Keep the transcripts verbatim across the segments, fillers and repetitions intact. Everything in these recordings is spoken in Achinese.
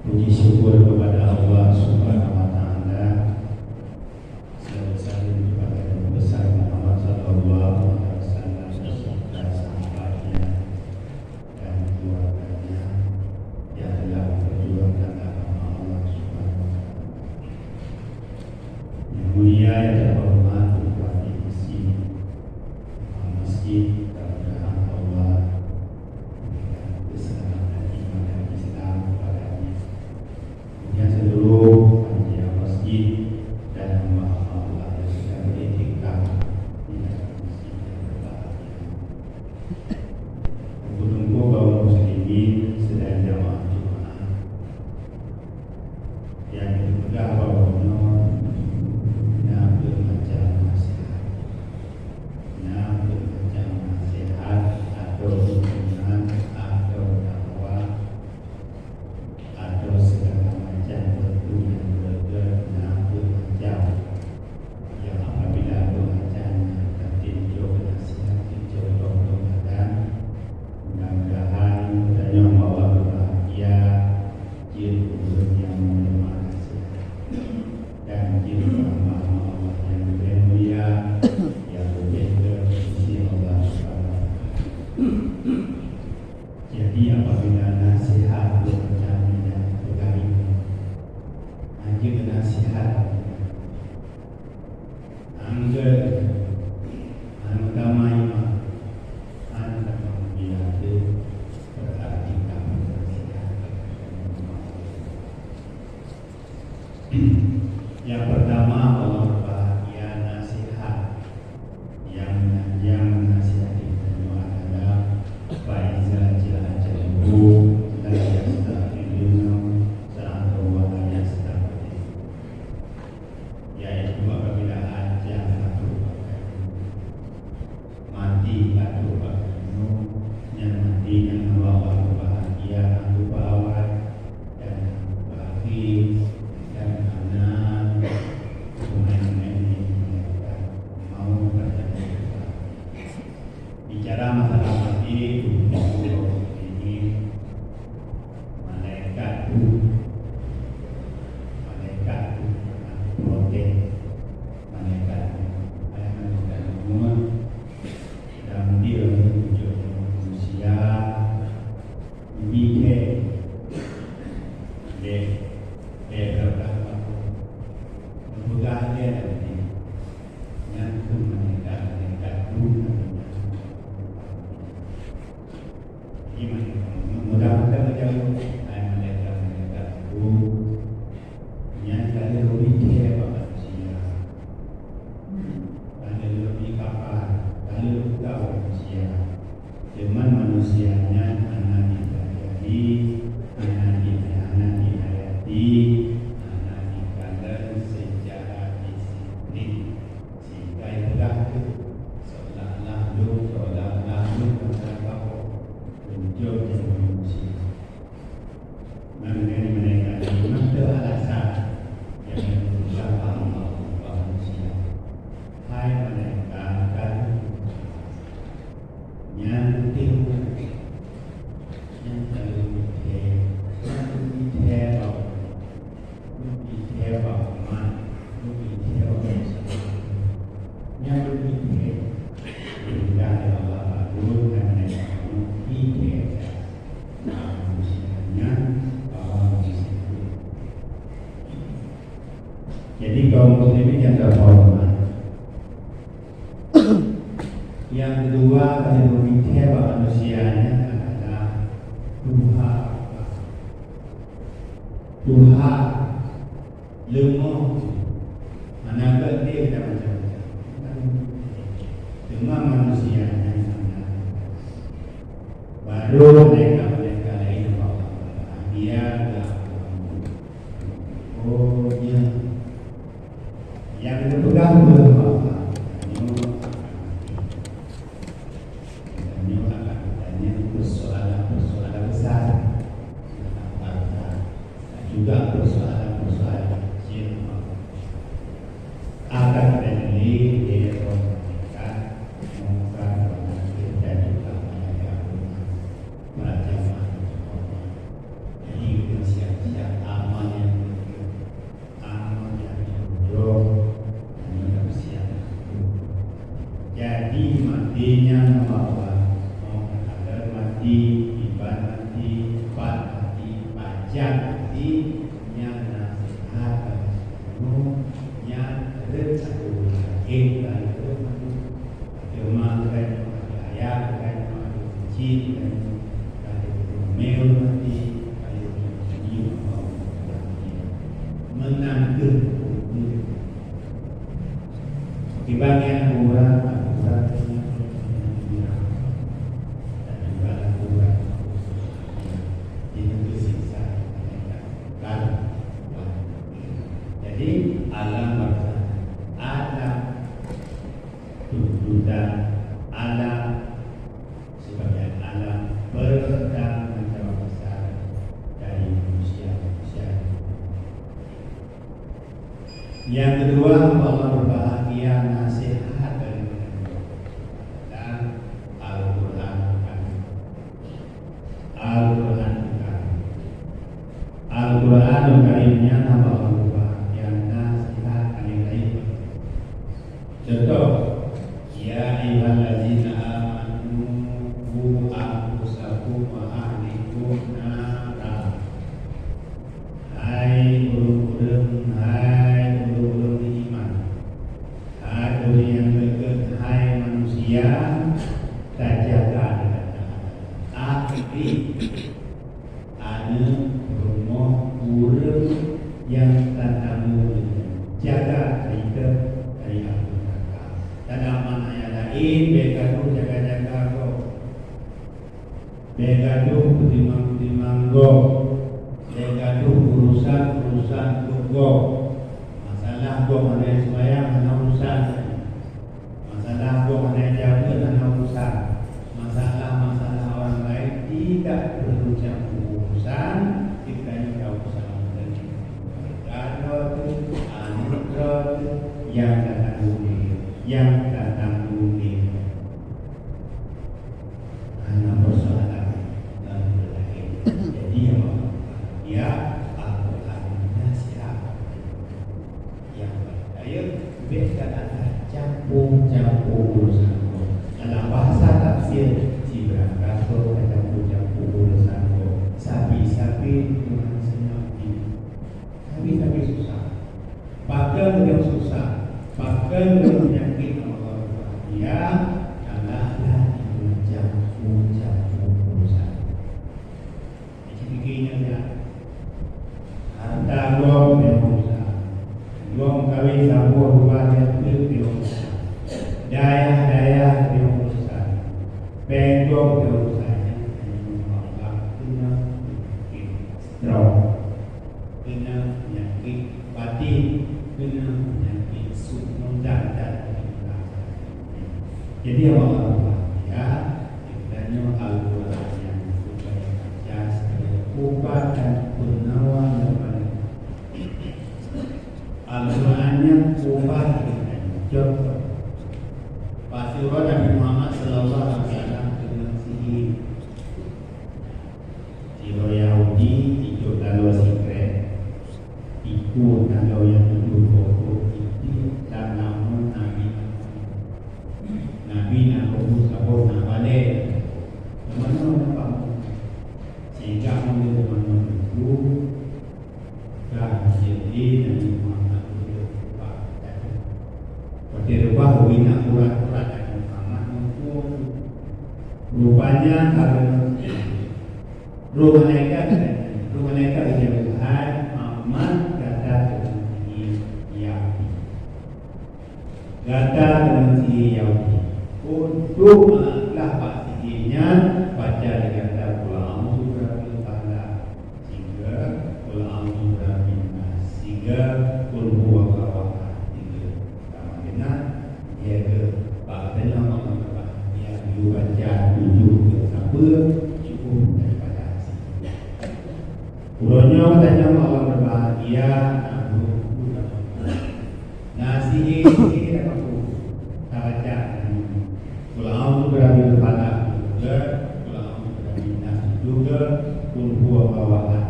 Puji syukur kepada Allah Subhanahu wa Ta'ala. Salawat salam kepada Nabi besar Muhammad sallallahu alaihi wasallam beserta sahabatnya dan keluarganya yang telah memperjuangkan agama Allah Subhanahu wa Ta'ala. Yang mulia, yang terhormat, Bupati Gresik, Imam Masjid, mudah-mudahan Allah memberikan keselamatan iman dan Islam kepadanya. Kemudian seluruh panitia masjid dan hamba-hamba Allah yang sedang beriktikaf di dalam masjid yang berbahagia. Teungku-teungku kaum muslimin sidang jamaah Jumaat, nyang geupeugah bahwa nyoe na peuet macam naseuhat. Na peuet macam naseuhat atau tuntunan atau dakwah atau segala macam peue nyang beureukat na peuet macam. Nyang apabila peuet macam nyan tatinjok naseuhat, tinjok peungajaran, mudah-mudahan geutanyoe bawa keubahgiaan jeuet ureueng nyang meuneurimong naseuhat dan jeuet hamba-hamba Allah nyang leubeh mulia, nyang leubeh geuh di sisi Allah Subhanahu wa Ta'ala. Jadi, apabila naseuhat peuet macam nyang peugah nyoe, na jeuet naseuhat. Anggeuet, anggeuet tamah imam, anggeuet tamah mulia teuh, berarti kamoe naseuhat. Nyang pertama, Allah bahagia naseuhat. Nyang, nyang naseuhat geutanyoe adalah, "Fa iza jaa ajaluhum la yasta'khiruna sa'atan wa la yastaqdimun." Yaitu apabila ajal ka trok bak geutanyoe. Maté ka trok bak geutanyoe, nyan maté nyan haba Allah bahagia, hana lupa awai, dan hana lupa akhé, dan hana peumaén-maén ngon malaikat. Mau pada malaikat. Bicara masalah maté, ini malaikat tu, malaikat tu, protes. Malaikat, hai malaikat maut, dan dia menuju manusia, meumiké lé, lé peurintah Allah. Meupeugah lé nanti, nyan keuh malaikat, malaikat tu. Jadi, mudah-mudahan jaweueb, hai malaikat-malaikat tu, nyan ka lheueh rubit thée bak manusia. Ka lheueh rubit kapal, ka lheueh peugah bak manusia. Cuman manusia nyan hana jipelajari, hana ji-, hana jihayati, hana jikalon secara disiplin. Sehingga jipeugah tu, seolah-olah lôn, seolah-olah lôn masyarakat, lôn jok jadi manusia. Nyan keuh malaikat nyan teuh alasan nyang geupeugah bak Allah, bak manusia. Hai malaikat, nyan teuh nyan ka lheueh, nyan ka lheueh, nyan ka lheueh bak Lôn jiteupeue bak umat, lôn jiteupeue bak masyarakat. Nyan lôn jiteupeue. Mudah-mudahan Allah Taala akan jiteupeue. Manusia nyan bahwa manusia. Jadi, kaum muslimin yang terhormat, nyang keudua, kali meunitée bak manusia nyan adalah tuha. Tuha leumoh, hana geutem dan macam-macam. Teuma manusia nyan hana. Baru malaikat-malaikat laén Allah Taala dia Oh, ya. Nyang geupeugah ulôn bahwa tanyoe akan maté. Tanyoe akan ditanya persoalan-persoalan besar tentang harta dan juga persoalan-persoalan kecil akan terjadi di dalam malaikat Mungkar dan Nakir dan juga malaikat Rahman. Para jamaah yang terhormat. Jadi, kita siap-siap Nyang hati, nyang naseuhat bak geutanyoe, nyang rhët sapeue lakèe bak geutanyoe, ateueh ma geutanyoe, ateueh ayah geutanyoe, ateueh cicit geutanyoe, ateueh meunyoe hati, ateueh meunyoe meunan keuh. Kiban nyang kurang, kurang, dan juga kurang. Jadi, alam barzakh, alam tuntutan, alam sebagai alam pertama besar dari manusia-manusia. Nyang keudua, Allah berbahagia nasihat dari Al-Quran Karim. Al-Quran Karim. Al-Quran Karim nyan Allah berbahagia nasihat paling lain. Contoh, "Ya ayyuhallazina amanu qu anfusakum wa ahlikum nara." Hai ureuëng-ureuëng, hai ureuëng-ureuëng beriman, hai ureuëng nyang deukeuet, hai manusia, tajaga diri gata. Ahli, aneuk, rumoh, ureuëng nyang tatamong, jaga diri gata dari api neuraka. Dan aman ayat lain, bèk gadoh jaga-jaga gob. Bèk gadoh peutimang-timang gob, bèk gadoh urusan-urusan gob. Masalah gob hana seumayang, hana urusan. Masalah gob hana jaweueb, hana urusan. Masalah-masalah orang lain tidak perlu campur urusan, kita ni tak usah mengerti. Keluarga droe teuh, aneuk droe teuh, nyang datang dunia, nyang datang dunia. Hana persoalan dan lain. Jadi, ya, Al-Quran nasihat. Nyang pertama, bèk gata campur-campur urusan gob. Dalam bahasa tafsir, sibarang gasoe campur-campur urusan gob. Sabe-sabe Tuhan seunang jih. Sabe-sabe susah. Pakon ureuëng susah, pakon ureuëng peunyakét Allah bahagia, kalah lah di macam urusan-urusan. Jadi, pikirnya ya, harta gob dia urusan. Gob kawin saboh dua dia pun dia urusan. Dayah-dayah dia urusan. Penggob dia urusan. Yang Allah kena strong. Kena peunyakét batin, kena peunyakét sukmon dan, dan. Jadi, Allah bahagia, geutanyoe Al-Quran nyang geubaca sebagai ubat dan penawa nyang paling. Al-Quran nyang ubat geutanyoe. Contoh, pas uroe Nabi Muhammad sallallahu alaihi wasallam keuneuk sihé. Sidroe Yahudi icok taloe sikrek, ikot taloe nyang tujoh pokok, itiek dan namong Nabi. Nabi na keubu saboh na balèe. Teuma na paham? Sehingga meunyoe teuma na keubu, Ka jadi Nabi Muhammad geuyue ubah tadi. Watèe reubah, wina urat-urat Nabi Muhammad muphom. Rupanya karena roh malaikat, roh malaikat geujaweueb, "Hai Muhammad, gata keuneuk sihé Yahudi." Gata keuneuk sihé Yahudi. Untuk meuklah bak sihé nyan, baca lé gata Qul A'udzu Birabbil Falaq, siga Qul A'udzu Birabbin Nas, siga Qul Huwallahu Ahad, siga. Sama keunan, ya ke, bak teungoh Allah Taala, ya, yue baca tujoh keu sapeue, cukup daripada sihé. Uroe nyoe geutanyoe Allah berbahagia, na buku, na buku. Na sihé-sihé na buku. Tabaca. Qul a'udzu birabbil falaq juga, qul a'udzu birabbin nas juga, qul huwallahu ahad.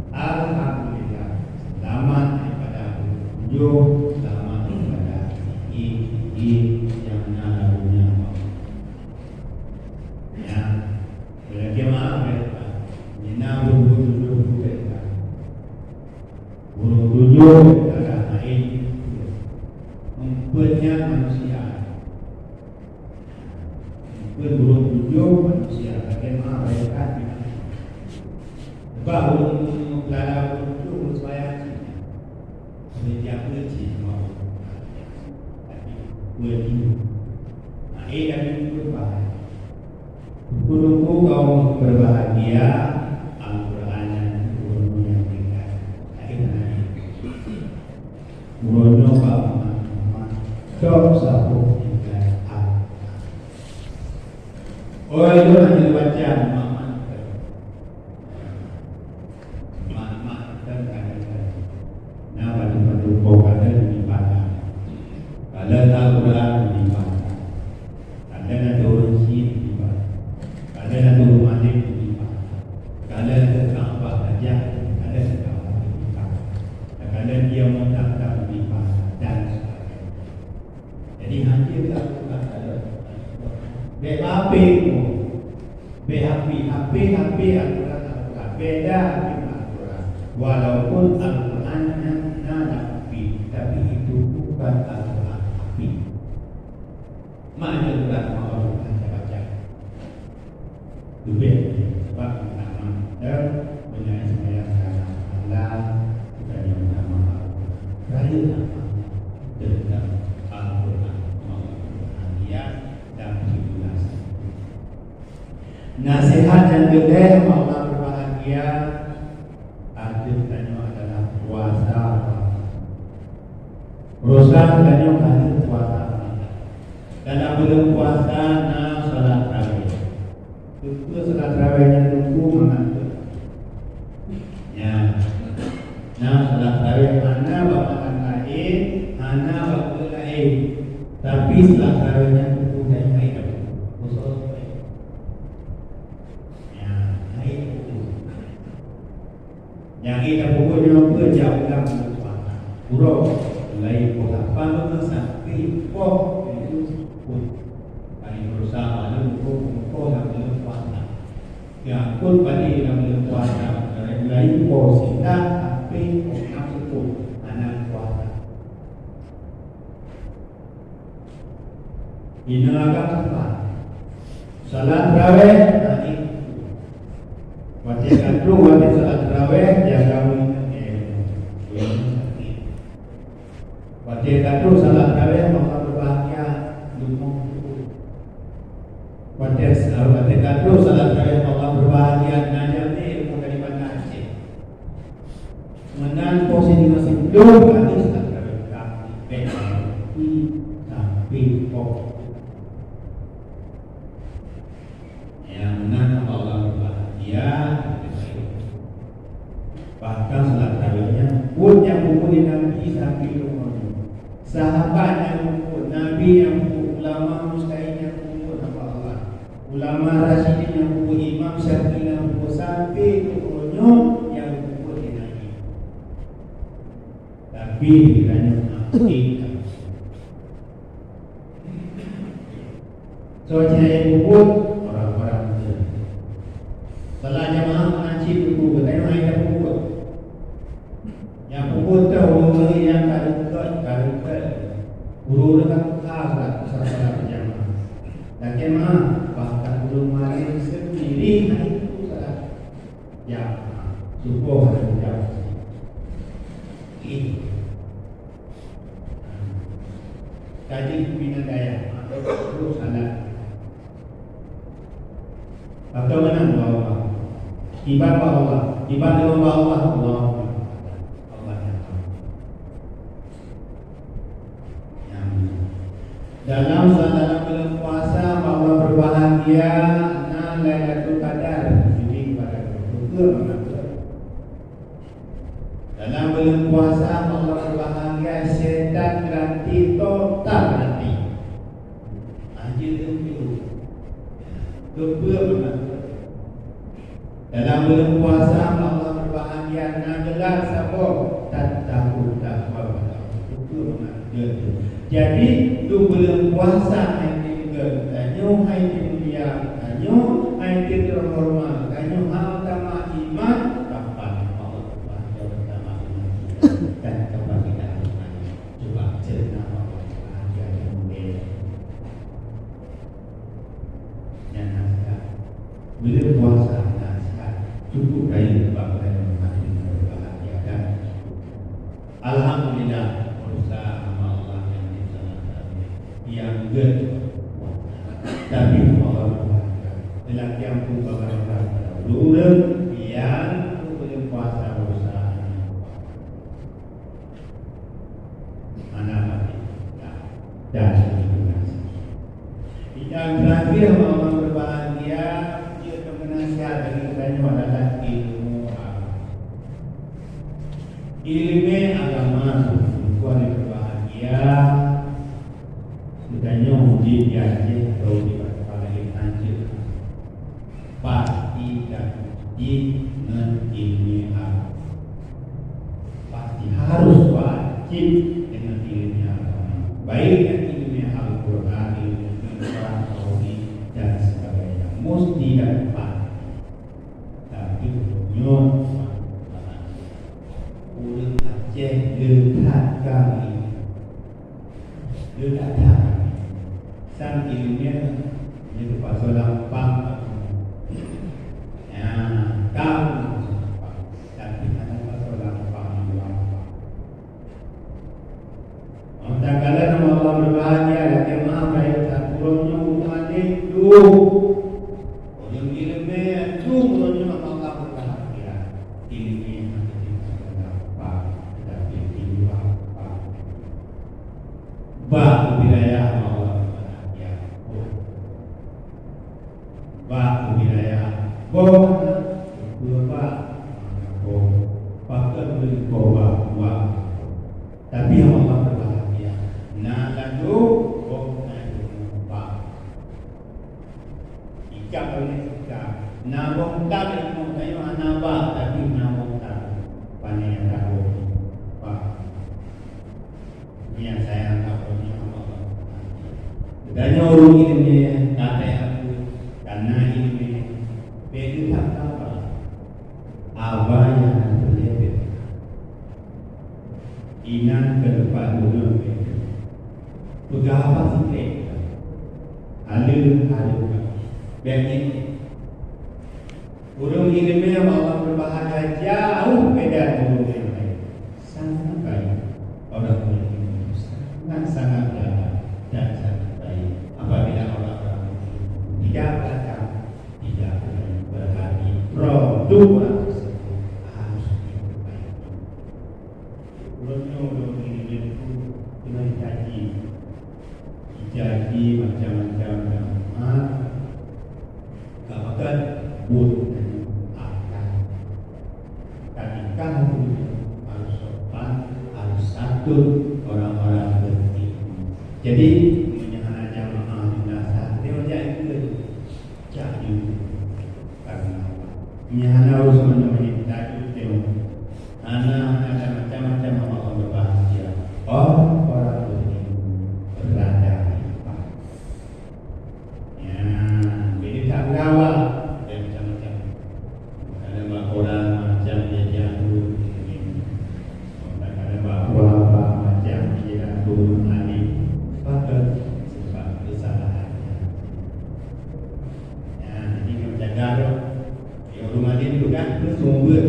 Alhamdulillah. Selamat daripada buku tujoh, selamat daripada sihé-sihé nyang na lalu nyan. Ya. Lagèe meu'ah, ya. Nyang na buku tujoh juga. Darah laén, meupeue nyan manusia. Meupeue burông tujoh manusia, bagaimana malaikat di mana? Sebab ureueng meupelihara burông tujoh ureueng sembahyang cit. Ureueng jameun cit sama ureueng. Tapi peue jih? Nah, eh, dan itu bahaya. Teungku-teungku kaum berbahagia, Al-Quran nyan ureueng nyang tinggai. Akhé na ureueng nyoe bak Muhammad, dok saboh tinggai Al-Quran. Oh, itu hanya baca Muhammad. Mak-mak dan kadang-kadang. Nah, bantu-bantu kau kadang di mana? Kalau Al-Quran di mana? Kadang ada orang Chin di mana? Kadang ada orang Malay di mana? Kadang ada Ka'bah saja, kadang ada Ka'bah di mana? Kadang dia mendatang di mana? Dan sebagainya. Jadi, hana ka buka dalam. Bèk H P pun. Bèk H P, H P, H P Al-Quran, Al-Quran. Beda H P ngon Al-Quran. Walaupun Al-Quran nyan na dalam H P, tapi itu bukan Al-Quran H P. Mana Al-Quran Allah baca-baca. Leubeh, sebab utama dan meunyoe seumayang karena Allah, bukan yang utama. Rayeuk amal tentang Al-Quran, Al-Quran dan tribulasi. Nasihat yang kedua, Allah berbahagia, ateueh tanyoe adalah puasa Ramadan. Urosan tanyoe adalah puasa Ramadan. Dalam buleuen puasa na salat tarawih. Teungku, salat tarawih nyan teungku mangat. Ya. Na salat tarawih hana bak malam laén, hana bak buleuen laén. Tapi salat tarawih nyan teungku dan hai dah. Khusus. Ya, hai teungku. Nyang ita peubuet nyoe peue jak ulang meutuah. Uroe mulai poh lapan sampai poh tujoh pun. Hari Selasa malam pun poh lam buleuen puasa. Nyang pun padi lam buleuen puasa, mulai poh sita sampai poh enam pun hana puasa. Inoe agam sapat. Salat tarawih, nah, itu. Watèe ka trôh watèe salat tarawih, jaga ilmu. Ilmu sakit. Watèe ka trôh salat tarawih, maka berbahagia ilmu. Watèe, watèe ka trôh salat tarawih, maka berbahagia na jamé ilmu dari Banda Aceh. Meunan poh sibuleuen siplôh kali salat tarawih, tapi bèk sampai poh. Nyang meunan Allah berbahagia. Bahkan salat tarawih nyan buet nyang peubuet lé Nabi sampai uroe nyoe. Sahabat nyang peubuet, Nabi nyang peubuet, ulama mujtahid nyang peubuet hamba Allah. Ulama Rasyidin nyang peubuet, Imam Syafi'i nyang peubuet, sampai keu uroe nyoe nyang peubuet lé Nabi. Tapi geutanyoe akhé. Soe nyang peubuet? Orang-orang muda. Salat jamaah meunan cit teungku, geutanyoe hana peubuet. Nyang peubuet teuh ureueng nyang ka deungon, ka deungon. Guru deungon ka salat, salat jamaah. Lakèe meu'ah, bahkan ureueng malém sendiri hana itu salat jamaah. Supoh ada jamaah. Ih. Kaji pimpinan dayah, maka guru salat. Atau meunan bak Allah. Kiban bak Allah. Kiban deungon bak Allah. Allah. Allah nyata. Nyang dalam salat buleuen puasa, Allah berbahagia na Lailatul Qadar. Jadi pada betul mengatakan dalam buleuen puasa, Allah berbahagia, setan gratis, total gratis. Anjing tu pilu. Keupeue meunan? Dalam buleuen puasa, Allah berbahagia, na gelar saboh, tattaqu taqwa. Keupeue meunan? Jadi, di buleuen puasa hai tinggai tanyoe, hai mulia tanyoe, hai terhormat tanyoe, hana tamah iman, kapan Allah Subhanahu wa Taala iman kita? Dan Buleuen puasa na sihat, cukup rayeuk bak buleuen Ramadan, berbahagia dan cukup. Alhamdulillah, pulsa hamba Allah nyang di sana tadi, nyang gét puasa. Tapi Allah berbahagia. Lelaki ampu bagaimana pada ureueng nyang buleuen puasa pulsa. Hana mati. Dan, dan Yang terakhir, Allah berbahagia, dia akan menasihat dari kita ini adalah ilmu agama. Ilmu agama, bukan yang berbahagia. Kita nyoh di Aceh atau di Palembang, pasti dan wajib ngon ilmu agama. Pasti harus wajib dengan ilmu agama. Baik ilmu Al-Quran, ilmu Quran, tauhid dan sebagainya. Mesti dapat. Tapi nyoe ureueng Aceh le that kami. Le that that kami. Sang ilmu nyoe terpaksa lampang. Ya, kamu tapi hana terpaksa lampang, lampang. Maka kalian Allah berbahagia, lagi maaf baik tak kurangnya umat itu. Orang ilmu itu kurangnya Allah berbahagia. Ilmu yang ada di dalam apa, tetapi di luar apa. Bak wilayah Allah berbahagia. Bak wilayah boh, dua bak, boh, pakai beli boh bak, buah. Tapi Allah berbahagia. Na lalu boh, na ilmu bak. Ikan banyak ikan. Na boh tak ilmu, tapi hana bak, tapi na boh tak. Panen yang tak boh. Bak. Nyang sayang ka punya Allah. Geutanyoe ureueng ilmu, ka teuaku, kana ilmu, bèk teutab haba. Haba nyang na teuleubèh. Inan keu teumpat guna bèk. Peugah haba sikrék. Aleuh-aleuh. Bèk nyan. Ureueng ileumèe Allah meubahagia jauh beda ngon ureueng nyang laén. Sangat baik. Orang tuha ilmu sangat-sangat galak dan sangat baik. Apabila orang-orang tidak belajar, tidak berani, berhati, produk orang tersebut harus diperbaiki. Ureueng nyoe ureueng ileumèe tu keuneuk dikaji. Dikaji macam-macam dan mat. Ka pakat buet dan akan. Ka nikah dulu harus sopan, harus santun orang-orang berilmu. Jadi, meunyoe hana jamaah di dasar, dia macam itu. Cak jeuet. Karena nyan hana urusan ngon tajwid teuh. Hana, hana ada macam-macam Allah berbahagia. Oh, para berilmu berada di tempat. Ya, jadi tak gawa dan macam-macam. Ada bak orang macam dia jatuh. Ada bak orang macam dia jatuh. Ada sebab kesalahan. Ya, jadi kami jaga tu. Yang rumah dia tugas tu sumber.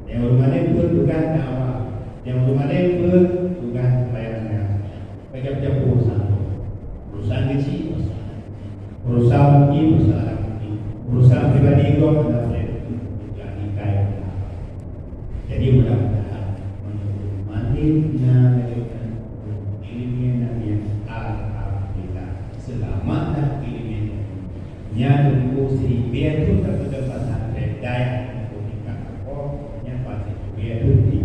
Yang rumah dia pun tugas dakwah. Yang rumah dia pun tugas pelayanan. Macam-macam urusan. Urusan kecil, urusan kecil. Urusan mungkin, urusan mungkin. Urusan pribadi kau, urusan pribadi. Tugas ikai. Jadi mudah-mudahan menurut mandi na ilmu Nabi alhamdulillah selamat dah ilmu. Nyan nunggu siribèe tu tapi dapat sampai daya nunggu tingkat apa, nyan pasti siribèe tu di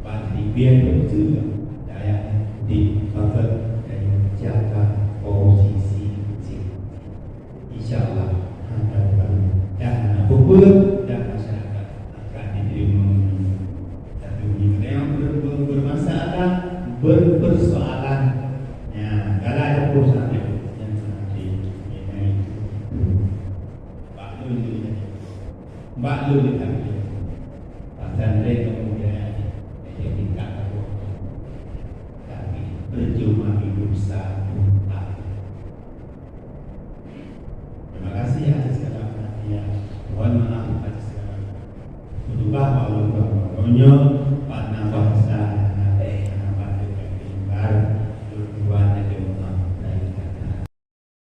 pasti siribèe tu juga daya di bakat dan jaga posisi. Insya Allah, hana peue dan hana peue dan masyarakat akan diterima. Tapi meunyoe ber-, ber-, bermasalah, berpersoalan, ya, galak dapur sampai yang nanti, ya, bak lôn ni, bak lôn ni tak ada. Pasal lain kemudian, ya, tingkat dapur. Tapi percuma hidup satu hari. Terima kasih atas segala Nyoe